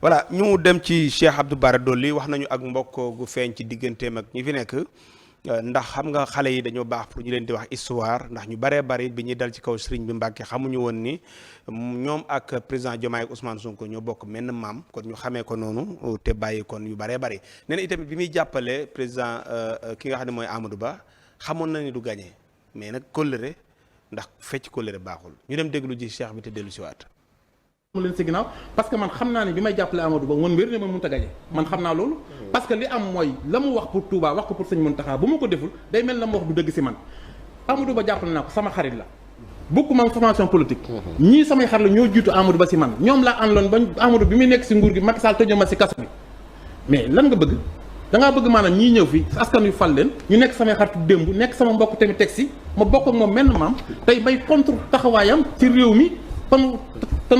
voilà ñu dem ci Cheikh Abdou Bara Dolly wax nañu ak mbokk gu feeñ ci digganteem ak ñi fi nekk ndax xam nga xale yi dañoo baax pour ñu leen di wax histoire ndax ñu baree bari bi ñuy dal ci kaw sëriñ bi Mbàkke xamuñu woon ni ñoom ak président Diomaye ak Ousmane Sonko ñoo bokk menn maam kon ñu xamee ko noonu te bàyyi kon yu baree bari nee na itamit bi muy jàppale président ki nga xam ne mooy Amadou Ba xamoon na ni du gagné mais nag kóllëre ndax fecc kóllëre baaxul ñu dem déglu ji Cheikh bi te dellu si waat mu leen si ginnaaw parce que man xam naa ne bi may jàppale Amadou Ba woon wér ne man mënut a gañe man xam naa loolu parce que li am mooy la mu wax pour Touba wax ko pour sëñ Mountakha bu ma ko deful day mel la mu wax du dëgg si man Amadou Ba jàppale naa ko sama xarit la bokkuma am formation politique ñii samay xarit la ñoo jiitu Amadou Ba si man ñoom laa àndoon ba Amadou bi muy nekk si nguur gi Macky Sall tëjoo ma si kaso bi mais lan nga bëgg dangaa bëgg maanaam ñii ñëw fi askan wi fal leen ñu nekk samay xaritu démb nekk sama mbokk tamit teg si ma bokk ak moom menn maam tey may contre taxawaayam ci réew mi kon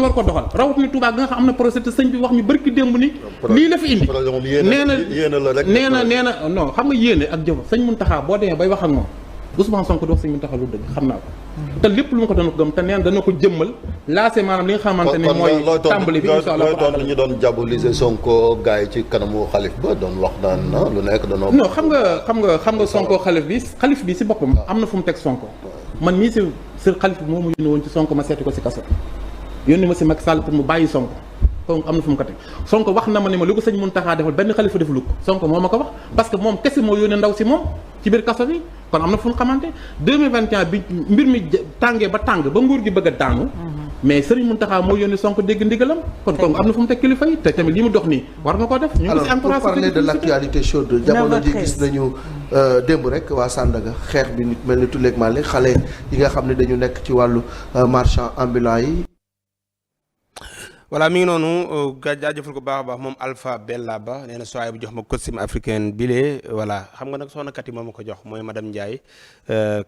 war ko doxal rawatina Touba nga xam am na projet te sëñ bi wax ñu bërki démb ni lii la fi indi nee na non xam nga yéene ak jëf sëñ Mountakha boo demee bay wax ak moom Ousmane Sonko di wax sëñ Mountakha lu dëgg xam naa ko te lépp lu ma ko doon gëm te neen dana ko jëmmal lancé maanaam li nga xamante ne mooy tàmbali bi insha Allah doon ñu doon diaboliser Sonko gars yi ci kanamu xalif ba doon wax daan na lu nekk danoo non xam nga Sonko xalif bi si boppam am na fu mu teg Sonko man mii si xalif bi moo mu yónni woon ci Sonko ma seeti ko si kaso yónni ma si Macky Sall pour mu bàyyi Sonko am na fu mu ko teg Sonko wax na ma ne ma lu ko sëñ Mountakha defal benn xalifa defulu ko Sonko moo ma ko wax parce que moom kese moo yónnee ndaw si moom ci biir kaso bi kon am na fu mu xamante 2021 bi mbir mi tàngee ba tàng ba nguur gi bëgg a daanu mais sëriñ Mountakha moo yónnee Sonko dégg ndigalam kon am na fu mu teg kilifa yi te tamit li mu dox nii war na ko def ñu ngi si encouragé pour parler de l'actualité chaude jamono ji gis nañu démb rek waa Sandaga xeex bi nit mel ni tulleeg Mali xale yi nga xam ne dañu nekk ci wàllu marchand ambulant yi voilà mi ngi noonu jaajëfal ko baax a baax moom Alpha Bella Ba nee na soaay bu jox ma costume africaine bile voilà xam nga nag soxna Kati moo ma ko jox mooy madame Ndiaye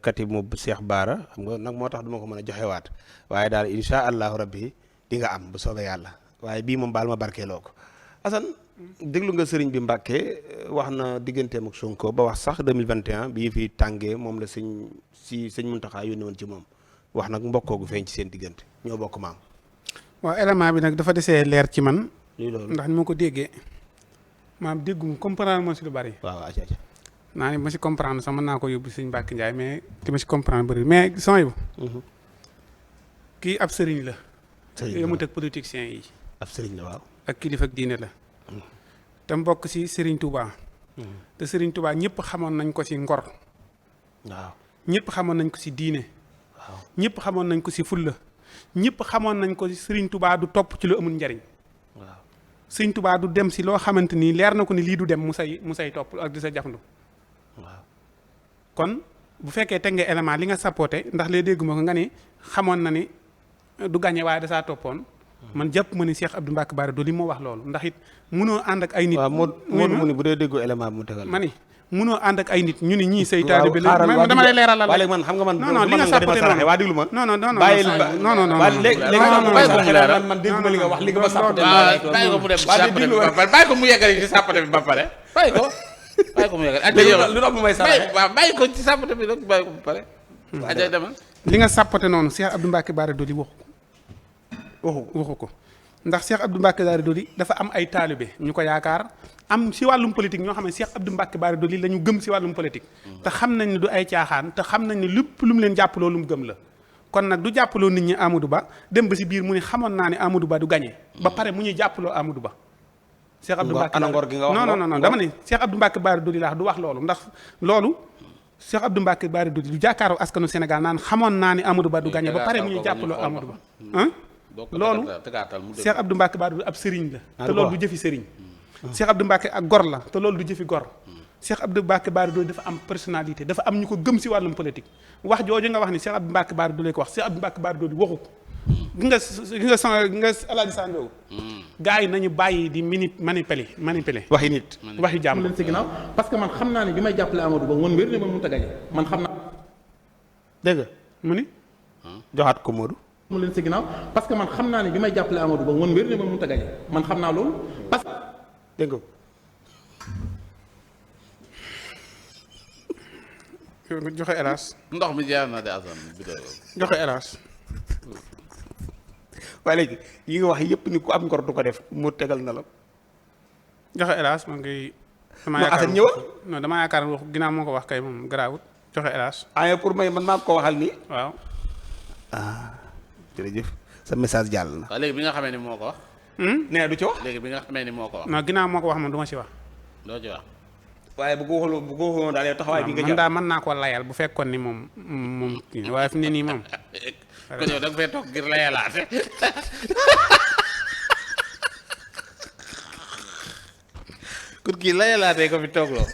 Kati mu Cheikh Bara xam nga nag moo tax du ma ko mën a joxewaat waaye daal insha allahu rabbi di nga am bu soobee yàlla waaye bii moom baal ma barkeeloo ko Assane déglu nga sëriñ bi Mbàkke wax na digganteem ak Sonko ba wax sax 2021 bii fi tàngee moom la sëñ Mountakha yónni woon ci moom wax nag mbokkoo gu feeñ ci seen diggante ñoo bokk maam. waaw élément bi nag dafa desee leer ci man. lii loolu ndax ni ma ko déggee maam déggum comprendre moo si lu bari. waaw acca naa ne ma si comprendre sax mën naa ko yóbbu sëñ Mbàkke Njaay mais li ma si comprendre bëri mais son yu kii ab sëriñ la. sëriñ yemut ak politiciens yi. ab sëriñ la waaw. ak kilifa ak diine la. te mbokk si Serigne Touba. te Serigne Touba ñëpp xamoon nañ ko si ngor. waaw ñëpp xamoon nañ ko si diine. waaw ñëpp xamoon nañ ko si fulla ñëpp xamoon nañ ko Serigne Touba du topp ci lu amul njariñ. waaw Serigne Touba du dem si loo xamante ni leer na ko ni lii du dem mu say topp ak di sa jafandu. waaw kon bu fekkee teg nga élément li nga sapoote ndax lee dégg ma ko nga ni xamoon na ni du gagné waaye dasaa toppoon. man jàpp ma ni Cheikh Abdou Mbacké Bara Dolly moo wax loolu ndax it munoo ànd ak ay nit. waaw moo mu ni bu dee déggu élément bi mu tegal. ma ni munoo ànd ak ay nit ñu ni ñii say taalibe la dama lay leeralal waaye léegi man xam nga man non li nga sapoote noonu waa déglu ma non non non bàyyi non non non léegi man dégg ma li nga wax li nga ma sapoote bàyyi ko mu dem bàyyi ko mu yeggali ci sapoote bi ba pare bàyyi ko mu yeggali lu tax mu may saraxe bàyyi ko ci sapoote bi rek bàyyi ko ba pare ajay demal li nga sapoote noonu Cheikh Abdou Mbacké Bara Dolly waxu ko ndax Cheikh Abdou Mbacké Bara Dolly dafa am ay taalibe ñu ko yaakaar am si wàllum politique ñoo xam ne Cheikh Abdou Mbacké Bara Dolly la ñu gëm si wàllum politique te xam nañ ne du ay caaxaan te xam nañ ne lépp lu mu leen jàppaloo lu mu gëm la kon nag du jàppaloo nit ñi Amadou Ba dem ba si biir mu ne xamoon naa ne Amadou Ba du gagné ba pare mu ñuy jàppaloo Amadou Ba Cheikh Abdou Mbacké anangor gi nga wax non dama ne Cheikh Abdou Mbacké Bara Dolly laa du wax loolu ndax loolu Cheikh Abdou Mbacké Bara Dolly du jàkkaaroo askanu Sénégal naan xamoon naa ne Amadou Ba du gagné ba pare mu ñuy jàppaloo Amadou Ba loolu Cheikh Abdou Mbacké Bara Dolly ab sëriñ la te loolu du jëfi sëriñ Cheikh Abdou Mbacké ak gor la te loolu du jëfi gor Cheikh Abdou Mbacké Bara Dolly dafa am personnalité dafa am ñu ko gëm si wàllum politique wax jooju nga wax ni Cheikh Abdou Mbacké Bara Dolly ko wax Cheikh Abdou Mbacké Bara Dolly waxu ko nga Alaaji Sango gars yi nañu bàyyi di manipuler waxi nit waxi jàmm leen si ginnaaw parce que man xam naa ne bi may jàppale Amadou Ba woon wér ne man mënut a gañe man xam naa dégg nga mu ni joxaat ko Modou mu leen si ginnaaw parce que man xam naa ne bi may jàppale Amadou Ba woon wér ne man mënut a gañe man xam naa loolu parce que dégg nga joxe hélas ndox mi jaar na de Assane bi joxe hélas waaye léegi yi nga wax yëpp ni ku am ngor du ko def mu tegal na la. joxe hélas man ngay. Assane ñëwal. non damaa yaakaar wax ginnaaw moo ko wax kay moom garaawut joxe hélas. pour may man maa ko waxal nii. waaw. jërëjëf sa message jàll na. waaw léegi bi nga xamee ni moo ko wax. nee du ci wax. léegi bi nga xamee ni moo ko wax. non ginnaaw moo ko wax man du ma ci wax. doo ci wax. waaye bu ko waxul daal yow taxawaay bi nga man daal mën naa koo layal bu fekkoon ni moom kii waaye fi mu ne nii moom. kon yow da nga fay toog ngir layalaate. kon kii layalaatee ko fi toog loo.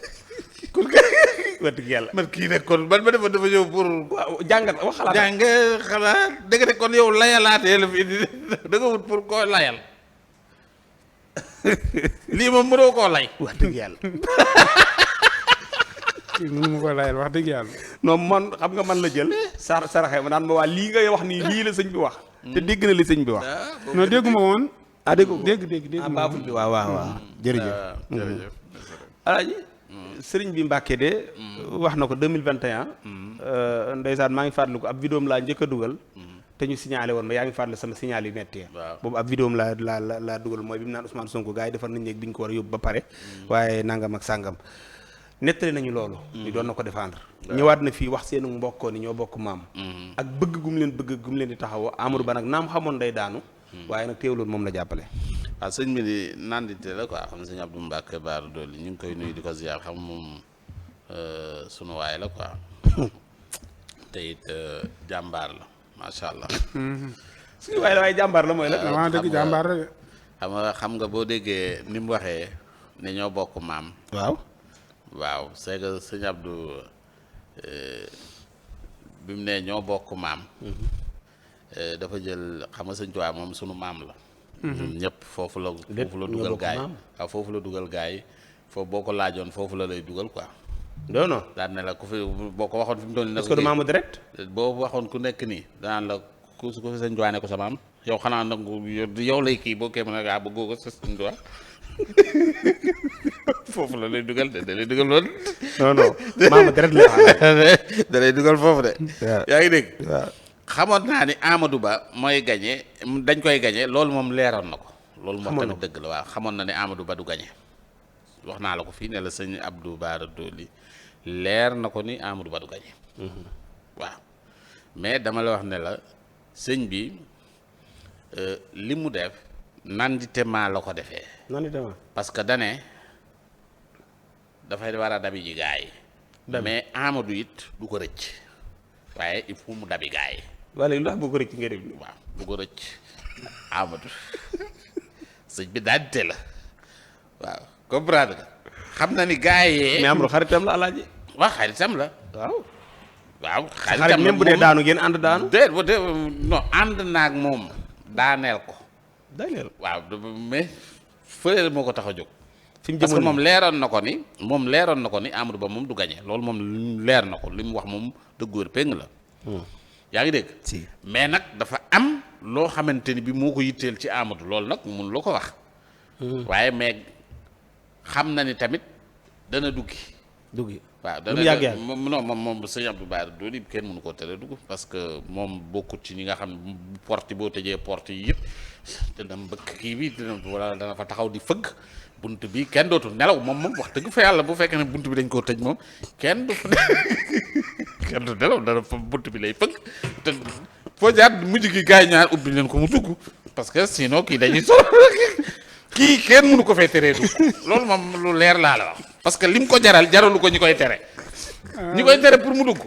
wax dëgg yàlla. man kii nag kon man ma dafa ñëw pour. jàngat wax xalaat jàng xalaat dëgg de kon yow layalaatee la fi indi da nga wut pour koo layal. lii moom mënoo koo lay. wax dëgg yàlla. mënu ma ko layal wax dëgg yàlla. non man xam nga man la jël. saraxe ma naan ma waa lii ngay wax nii lii la sëñ bi wax. te dégg na li sëñ bi wax. non dégguma woon. dégg dégg baabul bi waaw. jërëjëf. jërëjëf. alaaji sëriñ bi Mbàkke de wax na ko 2021. ndeysaan maa ngi fàttaliku ab vidéo laa njëkk a dugal. te ñu signalé woon ma yaa ngi fàttali sama signal yu metti waaw boobu ab vidéo laa dugal mooy bi mu naan Ousmane Sonko gars yi defar nañ néeg bi ñu ko war a yóbbu ba pare. waaye nangam ak sàngam. nettali nañu loolu. ñu doon na ko défendre. ñëwaat na fii wax seenu mbokkoo ni ñoo bokk maam. ak bëgg gum leen di taxawoo Amadou Ba nag naam xamoon day daanu. waaye nag teewloon moom la jàppale. waaw sëñ bi di nandite la quoi xam ne sëñ Abdou Mbacke Bara Dolly ñu ngi koy nuyu di ko ziar xam moom sunu waay la quoi te it jàmbaar la macha allah. suñu waay la waaye jàmbaar la mooy la. waaw dëgg jàmbaar la de. xam nga boo déggee ni mu waxee ne ñoo bokk maam. waaw c'est que sëñ Abdou bi mu ne ñoo bokk maam. dafa jël xam nga sëñ Tuubaa moom sunu maam la. ñun ñëpp foofu la dugal gaay waaw foofu la dugal gaay foofu boo ko laajoon foofu la lay dugal quoi. non daan ne la ku fi boo ko waxoon fi mu toll nii. est-ce que du maamu direct. boo waxoon ku nekk nii danaan la ku fi sëñ Tuubaa ne ko sa maam yow xanaa nag yow lay kii boo kee mën a bëggoo ko sa sëñ Tuubaa foofu la lay dugal de da lay dugal loolu. non maamu direct la da lay dugal foofu de. yaa ngi dégg. waaw. xamoon naa ni Amadou Ba mooy gañe dañ koy gañe loolu moom leeroon na ko. loolu moom tamit dëgg la waaw xamoon na ne Amadou Ba du gañe wax naa la ko fii ne la sëñ Abdou Bara Dolly leer na ko ni Amadou Ba du gañe waaw mais dama la wax ne la sëñ bi li mu def nanditema la ko defee. nanditema parce que dane dafay war a dabi ji gaa yi. mais Amadou it du ko rëcc waaye il faut mu dabi gaa yi. waaye léegi lu tax bu ko rëcc nga def. waaw bu ko rëcc Amadou sëñ bi daal di la waaw comprendre nga xam na ni gaa yi. mais Amadou xaritam la alaaji. waaw xaritam la. waaw xaritam la même bu dee daanu ngeen ànd daanu. déet non ànd naag moom daaneel ko. daaneel waaw mais fële moo ko tax a jóg. fi mu parce que moom leeroon na ko ni Amadou Ba moom du gagné loolu moom leer na ko li mu wax moom dëgg péng la. yaa ngi dégg. si mais nag dafa am loo xamante ni bi moo ko yitteel ci Amadou loolu nag mun la ko wax. waaye mais xam na ni tamit dana duggi. waaw dana moom sëñ Abdou Bara Dolly kenn mënu koo tere dugg parce que moom bokkut ci ñi nga xam ne porte boo tëjee porte yi yëpp dana bëgg kii bi wala dana fa taxaw di fëgg bunt bi kenn dootul nelaw moom wax dëgg fa yàlla bu fekkee ne bunt bi dañ koo tëj moom kenn du nelaw dana fa bunt bi lay fëgg te foo jaar mujj gi gars yi ñaar ubbi leen ko mu dugg parce que sinon kii dañuy solo kii kenn mënu ko fee teree dugg loolu moom lu leer laa la wax parce que lim ko jaralu ko ñi koy tere ñi koy tere pour mu dugg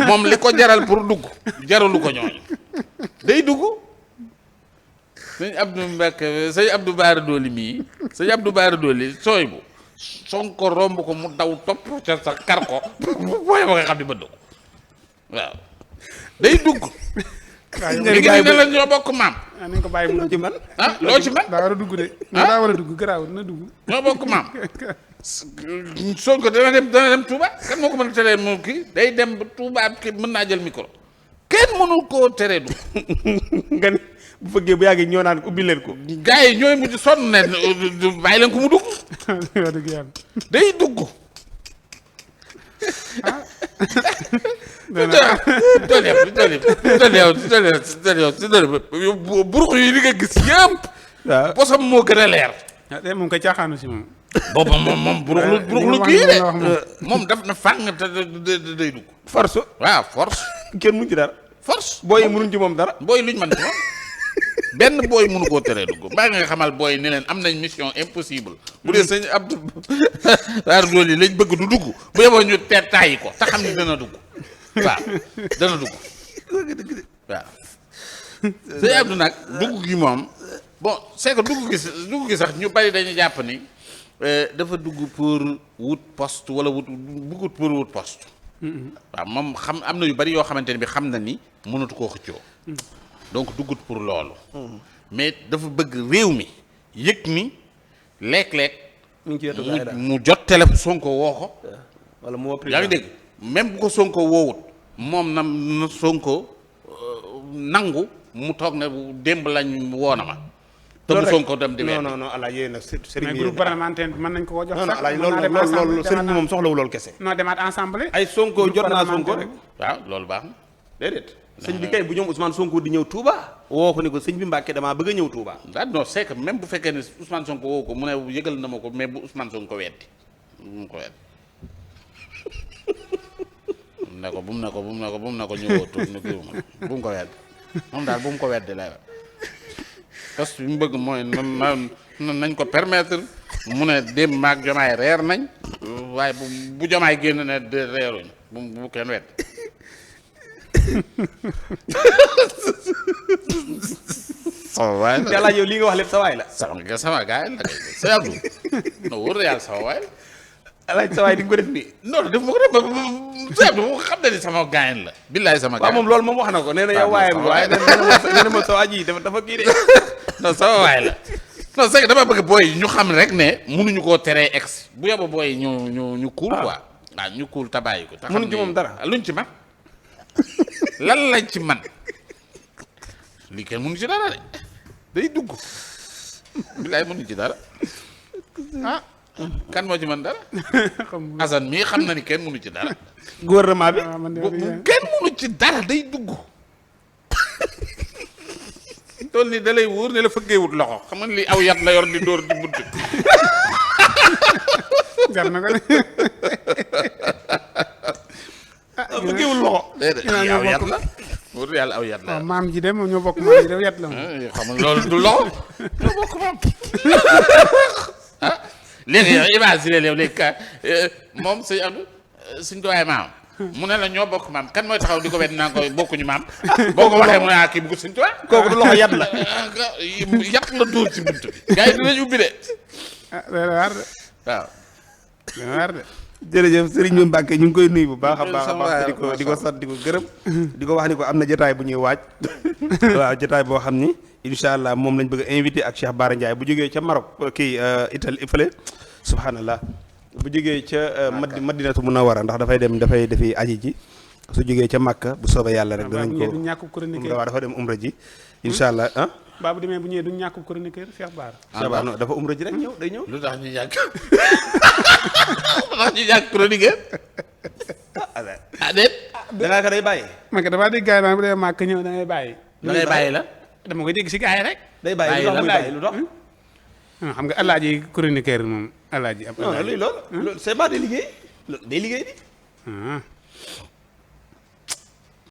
moom li ko jaral pour dugg jaralu ko ñooñu day dugg sëñ Abdou Mbacke sëñ Abdou Bara Dolly mii sëñ Abdou Bara Dolly sooy bu Sonko romb ko mu daw topp ca sa kar ko booy ba nga xam ne bëgg ko waaw day dugg li ngi ne la ñoo bokk maam nañ ko bàyyi mu ci man loo ci man daa war a dugg de daa war a dugg garaaw na dugg ñoo bokk maam Sonko dana dem Touba kan moo ko mën a teree mu kii day dem ba Touba kii mën naa jël micro kenn mënul koo teree du nga ne bu fëggee bu yàggee ñoo naan ubbi leen ko. gars yi ñooy mujj sonn ne bàyyi leen ko mu dugg. dëgg yàlla day dugg. burux yi li nga gis yëpp. waaw bosam moo gën a leer. ah moom koy caaxaanu si moom. boobu moom burux lu kii de moom daf na fàng te day dugg. force waaw force. kenn mënu ci dara. force booy yi mënuñ ci moom dara. booy luñ mën ci moom benn booy mënu koo teree dugg mbaa nga xamal booy ni leen am nañ mission impossible. bu dee sëñ Abdou Bara Dolly lañ bëgg du dugg bu yeboo ñu tàyyi ko te xam ni dana dugg waaw dana dugg waaw. sëñ Abdou nag dugg gi moom bon c'est que dugg gi sax ñu bari dañu jàpp ni dafa dugg pour wut poste wala bëggut pour wut poste. waaw moom xam am na yu bari yoo xamante ne bi xam na ni mënatu koo xëccoo. donc duggut pour loolu. mais dafa bëgg réew mi yëg ni léeg-léeg mu jot téléphone Sonko woo ko. wala mu woo yaa ngi dégg même bu ko Sonko woowut moom na Sonko nangu mu toog ne démb lañ woo na ma. te bu Sonko dem di non non ala yéen nag sëriñ mais bi groupe parlementaire bi mën nañ ko ko jox. non non sax ala loolu sëriñ bi moom soxlawu loolu kese. non demaat ensemble. ay Sonko jot naa Sonko rek. waaw loolu baax na. déedéet sëñ bi kay bu ñoom Ousmane Sonko di ñëw Touba. woo ko ni ko sëñ bi Mbàkke damaa bëgg a ñëw Touba. ah non c'est que même bu fekkee ne Ousmane Sonko woo ko mu ne yëgal na ma ko mais bu Ousmane Sonko weddi bu mu ko weddi bu mu ne ko ñëwootu ñu kii bu mu ko weddi moom daal bu mu ko weddi lay wax parce que bi mu bëgg mooy nañ ko permettre mu ne démb maag jomaay reer nañ waaye bu jomaay génn ne de reeruñ bu kenn weddi sama waay la yàlla yow li nga wax lépp sa waay la. sama gaay la sa Abdou no wóor na yàlla sama waay la. alaaj sa waay di nga ko def nii. non def ma ko def sa Abdou xam na ni sama gaay la. billaay sama gaay waaw moom loolu moom wax na ko nee na yow waayam nga waaye nee na ma sa waa ji dafa kii de. non sama waay la non c'est que dama bëgg booy ñu xam rek ne mënuñu koo teree ex bu yóbbu booy ñu kuul quoi. waaw ñu kuul tabaay ko. mënuñ ci moom dara luñ ci man lan lañ ci man lii kenn mënu ci dara de day dugg bilaay mënu ci dara ah kan moo ci mën dara Assane mii xam na ni kenn mënu ci dara gouvernement bi kenn mënu ci dara day dugg tool ni da lay wóor ne la fëggeewut loxo xam nga li aw yat la yor di dóor di bunt gar na ko ne fëggeewul loxo déedéet aw yat la wóor yàlla aw yat la waaw maam ji de moom ñoo bokk maam ji de yat la moom xam nga loolu du loxo ñoo bokk maam ah léegi yow imagine yow léegi ka moom sëñ Abdou suñ ko waaye maam mu ne la ñoo bokk maam kan mooy taxaw di ko wet naa ko bokkuñu maam boo ko waxee mu ne kii bu ko suñ tuwaa kooku du loxo yat la yat la dóor ci bunt bi gars yi dinañ ubbi de ah dana waar de waaw dana waar de jërëjëf Serigne Mbacke ñu ngi koy nuyu bu baax a baax di ko sant di ko gërëm di ko wax ni ko am na jotaay bu ñuy waaj waaw jotaay boo xam ni incha allah moom lañ bëgg a invité ak Cheikh Bara Ndiaye bu jógee ca Maroc kii Italie fële subhanallah bu jógee ca Madinatu Munawwara ndax dafay defi aji ji su jógee ca Makka bu soobee yàlla rek danañ ko du ñàkk chroniqueur waaw dafa dem umra ji incha allah ah baa bu demee bu ñëwee du ñàkk chroniqueur Cheikh Bara Cheikh Bara non dafa umra ji rek ñëw day ñëw lu tax ñu ñàkk lu tax ñu ñàkk chroniqueur ah déet dangaa ko day bàyyi man ka damaa dégg gars yi naan bu dee màkk ñëw da ngay bàyyi da ngay bàyyi la dama koy dégg si gars yi rek day bàyyi lu tax muy bàyyi lu tax xam nga alaaji chroniqueur moom alaaji ab non luy loolu c'est pas day liggéey di